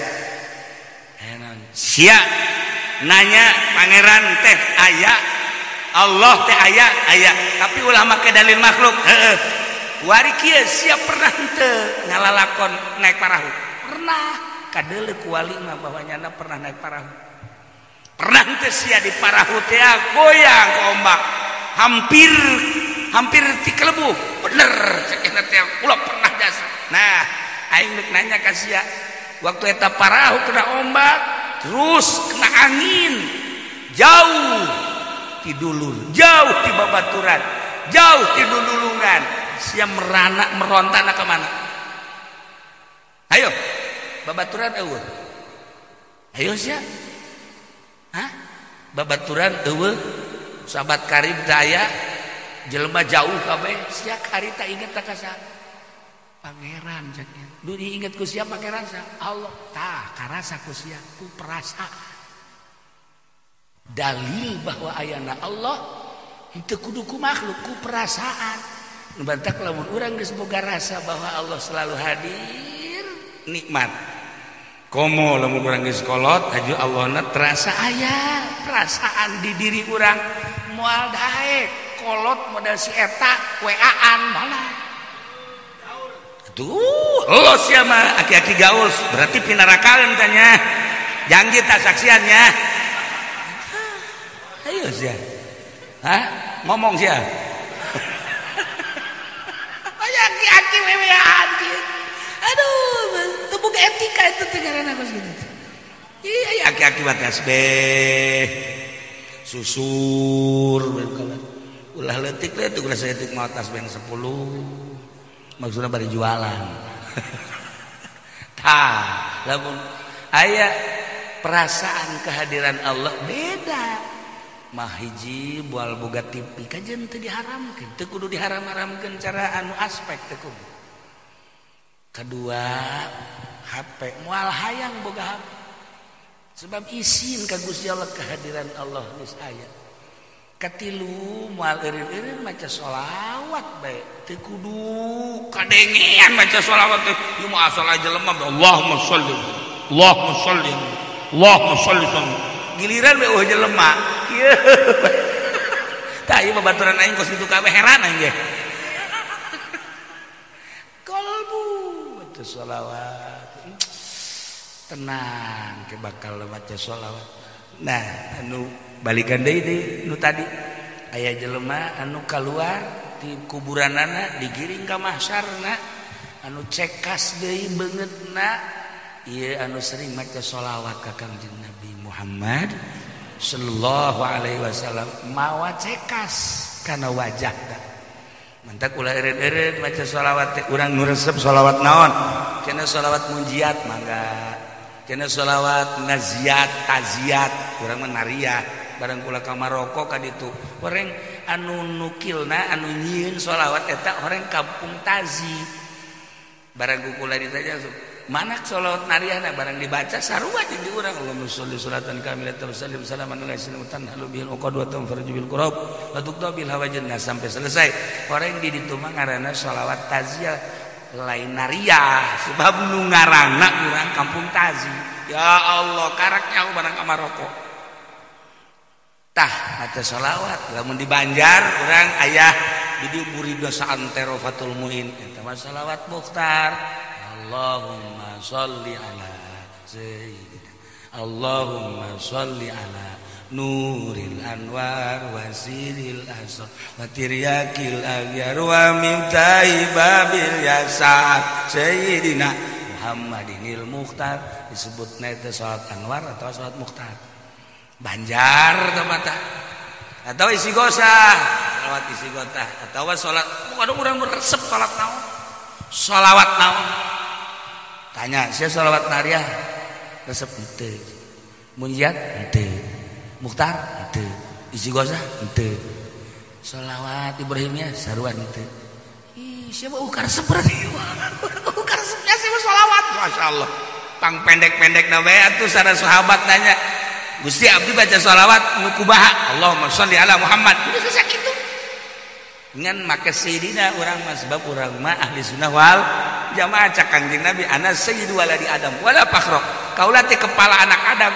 Sia nanya pangeran teh aya, Allah teh aya, aya, tapi ulah make dalil makhluk. Heeh. Kuari kieu sia pernah henteu ngalalakon naik parahu? Pernah. Kadeuleu ku wali mah bahwa nyana pernah naik parahu. Pernah henteu sia di parahu teh goyang ke ombak. Hampir hampir tikelebuh. Bener cek teh ulah pernah jasa. Nah, aing rek nanya ka sia, waktu eta parahu kena ombak, terus kena angin, jauh ti dulur, jauh ti babaturan, jauh ti dululungan, sia merana merontana ka mana? Ayo, babaturan eueuh. Ayo sia. Hah? Babaturan eueuh, sahabat karib daya, jelema jauh kabeh, sia karita inget ka saha? Pangeran cek. Duh diinget ku sia pangeran sa? Allah. Tah karasa ku sia, ku perasa. Dalil bahwa ayana Allah henteu kudu ku makhluk, ku perasaan. Nu bantak lamun urang geus boga rasa bahwa Allah selalu hadir, nikmat. Komo lamun urang geus kolot, aju Allahna terasa aya, perasaan di diri urang moal daek kolot modal si eta WA-an malah. Tuh, lo sia mah aki-aki gaul, berarti pinarakaeun tanya. Janji tak saksiannya. Ayo sia. Hah? Ngomong sia. Aki-aki WA-an gitu. Aduh, teu boga etika itu teh ngaranna kos kitu. Iya, aki-aki mah tasbih. Susur ulah leutik leutik ulah saeutik mah tasbih 10. Maksudnya bari jualan. Tah, lamun aya perasaan kehadiran Allah beda. Mah hiji bual boga TV kajen teu diharamkeun, teu kudu diharam-haramkeun cara anu aspek teu kudu. Kedua, HP moal hayang boga HP. Sebab isin ka Gusti Allah kehadiran Allah geus aya. Katilu moal eureun-eureun maca sholawat bae teu kudu kadengean maca sholawat teh ieu mah asal aja jelema Allahumma sholli Allahumma sholli Allahumma sholli giliran we eueuh jelema kieu tah ieu babaturan aing kos kitu kabeh heran aing ge kalbu maca sholawat tenang ke bakal maca sholawat. Nah anu balikan deui deui nu tadi aya jelema anu kaluar ti kuburanana digiring ka mahsyarna anu cekas deui beungeutna ieu anu sering maca sholawat ka Kangjeng Nabi Muhammad sallallahu alaihi wasallam mawa cekas kana wajahna. Mantak ulah eureun-eureun maca sholawat teh urang nu resep sholawat naon cenah sholawat munjiat mangga cenah sholawat naziat taziat urang mah nariah barang kula ka Maroko ka ditu horeng anu nukilna anu nyieun sholawat eta horeng kampung Tazi barang kula ditanya mana sholawat nariahna barang dibaca sarua jeung di urang Allahumma sholli sholatan kamilatan wa sallim salaman ala sayyidina tanhalu bihil uqad wa tanfarju bil qurab wa tuqda bil hawajanna sampai selesai. Horeng di ditu mah ngaranna sholawat taziah Lain nariah sebab nu ngarangna urang kampung Tazi. Ya Allah, karaknya barang ka Maroko. Tah maca sholawat lamun di Banjar urang aya di dieu Burida Saantero Fathul Muin eta mah sholawat Mukhtar. Allahumma sholli ala sayyidina, Allahumma sholli ala nuril anwar wasiril asr wa tiryakil agyar wa mimtahi babil yasar sayyidina Muhammadinil Mukhtar. Disebutna itu salat anwar atau salat Mukhtar. Banjar mata atau istighosah, salawat istighosah atau salat waduh urang resep salat naon, salawat naon. Tanya sia salawat nariah resep henteu, munjiat henteu, Mukhtar henteu, istighosah henteu, sholawat Ibrahimnya sarua henteu. Ih, siapa ukar resep berarti. Ukar resepnya siapa sholawat. Masyaallah. Pang pendek-pendek na bae atuh sana sahabat nanya, Gusti abdi baca sholawat nu kumaha? Allahumma sholli ala Muhammad. Udah selesai kitu. Ngan make sayyidina urang mah sebab urang mah ahli sunnah wal jamaah. Cak Kangjeng Nabi, ana sayyidu waladi Adam wala fakhra. Kaula teh kepala anak Adam,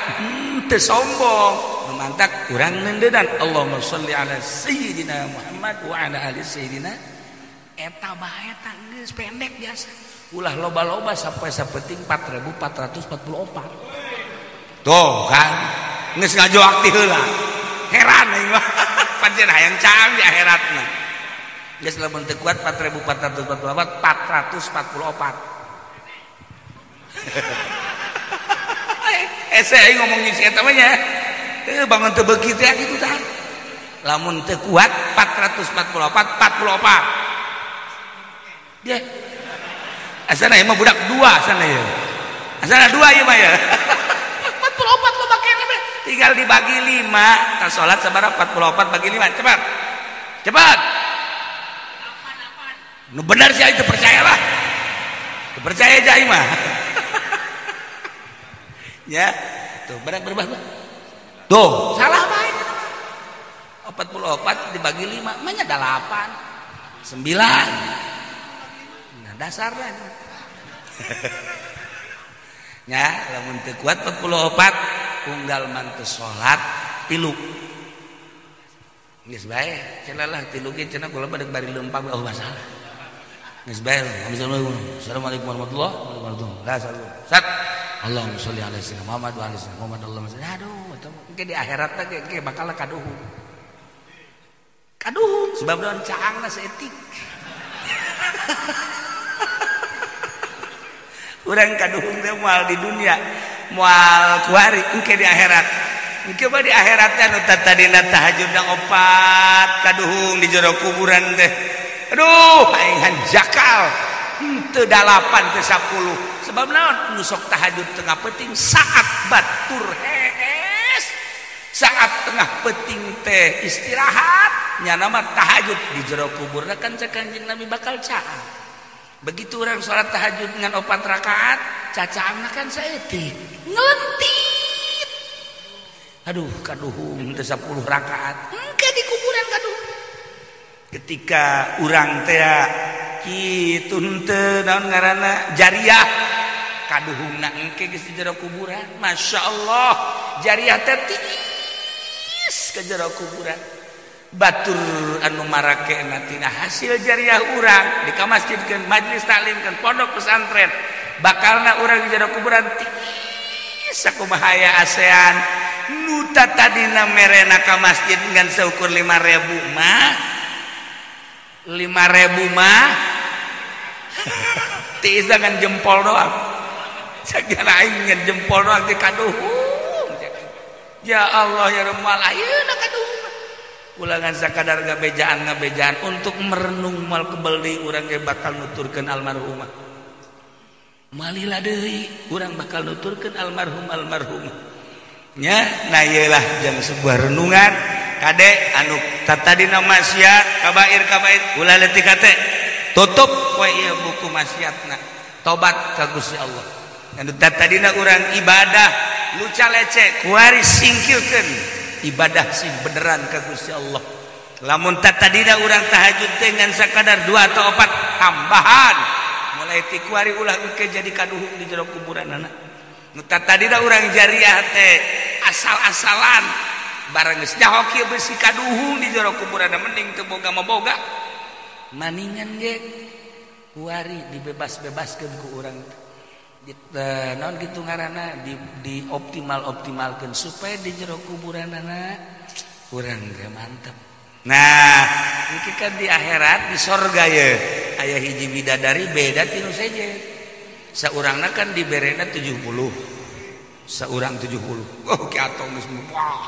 teu sombong. Mantak urang nendenan Allahumma sholli ala sayyidina Muhammad wa ala ali sayyidina. Eta bae eta geus pendek biasa. Ulah loba-loba sampai sapenting 4444. Tuh kan geus ngajoak ti heula. Heran aing mah. Pancen hayang caang di akhiratna. Geus lamun teu kuat 4444 444. Ese aing ngomong si eta mah nya. Bangun teu beuki teh kitu tah. Lamun teu kuat 444 44. Dia asana ieu mah budak dua asana ieu. Asana dua ieu mah ya. 44 lo make teh. Tinggal dibagi 5. Tah salat sabaraha 44 bagi 5 cepat. Cepat. 8. Nu bener sih itu percayalah. Teu percaya aja ieu mah. Ya, tuh berat berubah. Tuh, salah bae. 44 dibagi 5, mah nya 8. 9. Nah, dasarnya. Nya, lamun teu kuat 44, unggal mantu salat tilu. Geus bae, cenah lah tilu ge cenah kula bade bari leumpang oh masalah. Geus bae, assalamualaikum warahmatullahi wabarakatuh. La sat. Allahumma sholli ala sayyidina Muhammad wa ala sayyidina Muhammad. Allahumma sholli. Aduh, eta engke di akhirat teh engke bakal kaduhung. Kaduhung sebab naon caangna saeutik. Urang kaduhung teh moal di dunia, moal kuari engke di akhirat. Engke mah di akhirat teh anu tadina tahajudna opat kaduhung di jero kuburan teh. Aduh, aing hanjakal. Henteu 8 teu 10. Sebab naon nu sok tahajud tengah peuting saat batur hees, saat tengah peuting teh istirahat nyana mah tahajud di jero kuburna kan cek Kanjeng Nabi bakal caang. Begitu orang salat tahajud dengan 4 rakaat cacaangna kan saeutik ngelentit. Aduh kaduhung teh 10 rakaat engke di kuburan kaduhung. Ketika urang teh kitu henteu naon ngaranna jariah kaduhungna engke geus di jero kuburan. Masya Allah jariah teh tiis ke jero kuburan. Batur anu marakena tina hasil jariah urang di ka masjidkeun, majelis taklimkeun, pondok pesantren, bakalna urang di jero kuburan tiis sakumaha aya ASEAN nu tadina merena ka masjid ngan saukur 5.000 mah 5.000 mah tiis dengan jempol doang. Segala aing ngan jempol doang teh kaduhung. Ya Allah ya Rabbal ayeuna kaduhung. Ulangan sakadar ngabejaan untuk merenung mal kebel deui urang ge bakal nuturkeun almarhumah. Malila deui urang bakal nuturkeun almarhum almarhumah. Nya, nah ieu lah jang sebuah renungan kade anu tadina maksiat kabair kabair ulah leutik hate. Tutup we ieu buku maksiatna. Tobat ka Gusti Allah. Anu tadina urang ibadah luca lecek kuari singkilkeun ibadah sing beneran ka Gusti Allah. Lamun tadina urang tahajud teh ngan sakadar 2 atau 4 tambahan. leutik kuari ulah engke jadi kaduhung di jero kuburanana. Nu tadi da urang jariah teh asal-asalan barang geus nyaho kieu besi kaduhung di jero kuburanna mending teu boga mah boga. Maningan ge kuari dibebas-bebaskeun ku urang. Naon kitu ngaranna di optimal-optimalkeun supaya di jero kuburanana urang ge mantep. Nah, engke kan di akhirat di sorga ye aya hiji bidadari beda ti nu sejen. Saurangna kan diberena 70. Saurang 70. Oh, ki atong geus wah.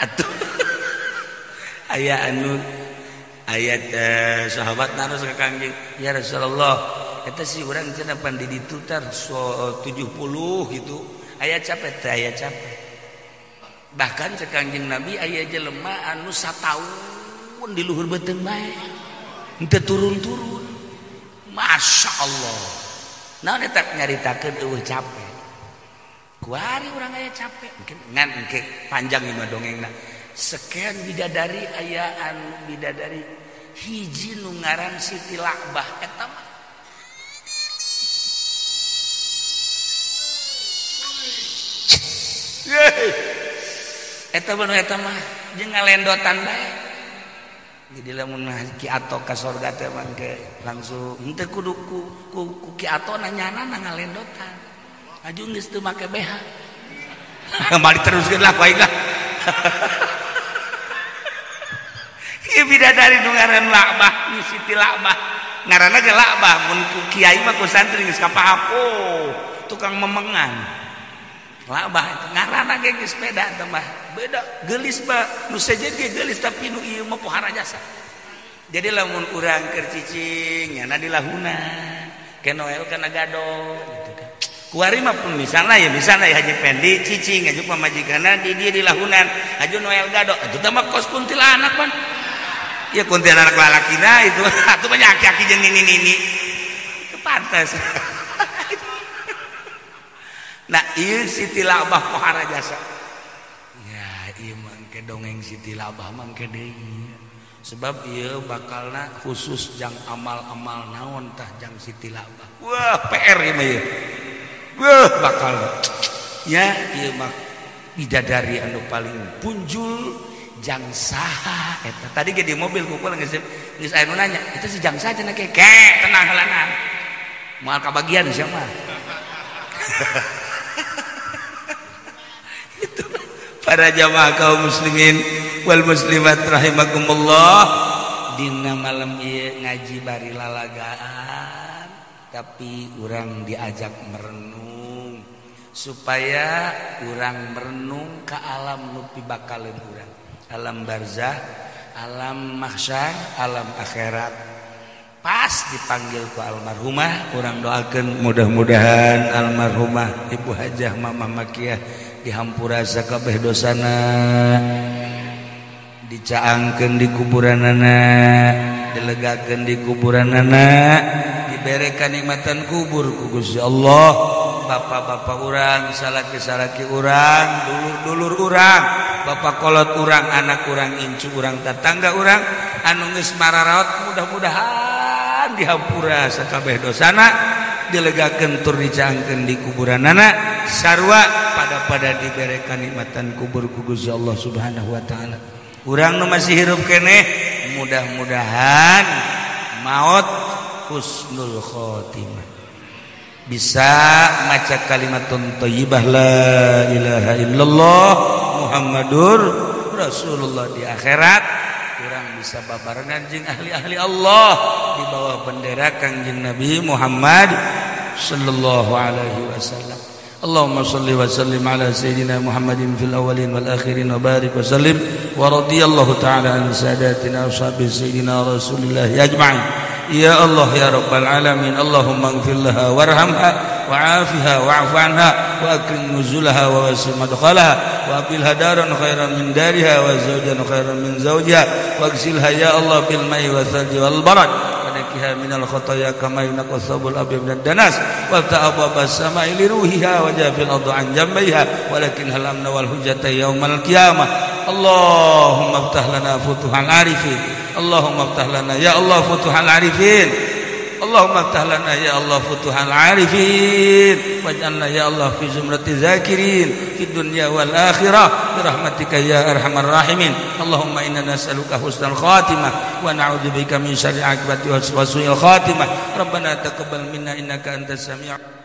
Atuh. Aya anu ayat sahabat naros ka Kangjeng, ya Rasulullah, eta si urang cenah pan di ditu tar 70 gitu. Aya capek teh, aya capek. Bahkan cek Kangjeng Nabi aya jelema anu sataun di luhur beuteung bae. Henteu turun-turun. Masya Allah. Naon eta nyaritakeun eueuh capek. Kuari urang aya capek. Mungkin ngan engke panjang ieu mah dongengna. Sekian bidadari aya anu bidadari hiji nu ngaran Siti Lakbah eta mah eta mah eta mah jeung ngalendotan bae. Jadi lamun Ki Ato ka sorga teh mangke langsung henteu kudu ku Ki Ato nanyana ngalendotan. Aju geus teu make BH. Balik teruskeun lah ku aing lah. Ieu bidadari nu ngaran Lakbah, ni Siti Lakbah. Ngaranna ge Lakbah, mun ku kiai mah ku santri geus kapaham. Oh, tukang memengan. Lakbah itu ngaranna ge geus beda teh mah. Beda, geulis mah nu sejen ge geulis tapi nu ieu mah pohara jasa. Jadi lamun urang keur cicing nyana dilahuna, ke Noel kana gado gitu kan. Kuari mah pun misalnya ya Haji Pendi cicing aju pamajikanna di dia dilahunan aju Noel gado itu mah kos kuntilanak pan. Ya kuntilanak lalakina itu atuh banyak aki-aki jeung nini-nini. Itu pantas. Nah, ieu Siti Lakbah pohara jasa. Ya, ieu mah engke dongeng Siti Lakbah mah engke deui. Sebab ieu bakalna khusus jang amal-amal naon tah jang Siti Lakbah. Wah, PR ieu mah ieu. Wah, bakal ya ieu mah bidadari anu paling punjul jang saha eta. Tadi ge di mobil ku kula geus aya nu nanya, "Itu si jang saha cenah ke?" Ke, tenang heulanan. Moal kabagian sia mah. Itu para jamaah kaum muslimin wal muslimat rahimakumullah, dina malam ieu ngaji bari lalagaan tapi urang diajak merenung supaya urang merenung ke alam nu pibakaleun urang, alam barzah, alam mahsyar, alam akhirat. Pas dipanggil ku almarhumah, urang doakeun mudah-mudahan almarhumah Ibu Hajah Mamah Makiyah dihampura sakabeh dosana, dicaangkeun di kuburanana, dilegakeun di kuburanana, dibere kanikmatan kubur ku Gusti Allah. Bapak-bapak urang, salaki-salaki urang, dulur-dulur urang, bapak kolot urang, anak urang, incu urang, tetangga urang anu geus mararaot mudah-mudahan dihampura sakabeh dosana, dilegakeun tur dicaangkeun di kuburanana, sarua pada-pada dibere kanikmatan kubur ku Gusti Allah Subhanahu wa taala. Urang nu masih hirup keneh mudah-mudahan maot husnul khotimah, bisa maca kalimatun thayyibah la ilaha illallah Muhammadur Rasulullah di akhirat. Urang bisa babarengan jeung ahli-ahli Allah di bawah bendera Kangjeng Nabi Muhammad sallallahu alaihi wasallam. Allahumma salli wa sallim ala sayyidina Muhammadin fil awwalin wal akhirin wa barik wa sallim wa radiyallahu ta'ala an sadatina ashabi sayyidina Rasulillah ajma'in. Ya Allah ya Rabbal alamin, Allahumma ighfir laha warhamha wa'afiha wa'fu anha wa akrim nuzulaha wa wasi' madkhalaha wa abilha daran khairan min dariha wa zawjan khairan min zawjiha wa agsilha ya Allah bil ma'i wa thalji wal barad wa naqiha minal khataya kama yunqqa thawbul abyad minad danas wa ta'abba as-sama'i li ruhiha wa jafil ardu an jambiha walakin hal amna wal hujjata yaumal qiyamah. Allahumma iftah lana futuhal arifin Allahumma ftah lana ya Allah futuhal arifin. Allahumma ftah lana ya Allah futuhal arifin waj'alna ya Allah fi zumrati zakirin fid dunya wal akhirah bi rahmatika ya arhamar rahimin. Allahumma inna nas'aluka husnal khatimah wa na'udzubika min syarri aqibati wa su'il khatimah. Rabbana taqabbal minna innaka antas sami'ul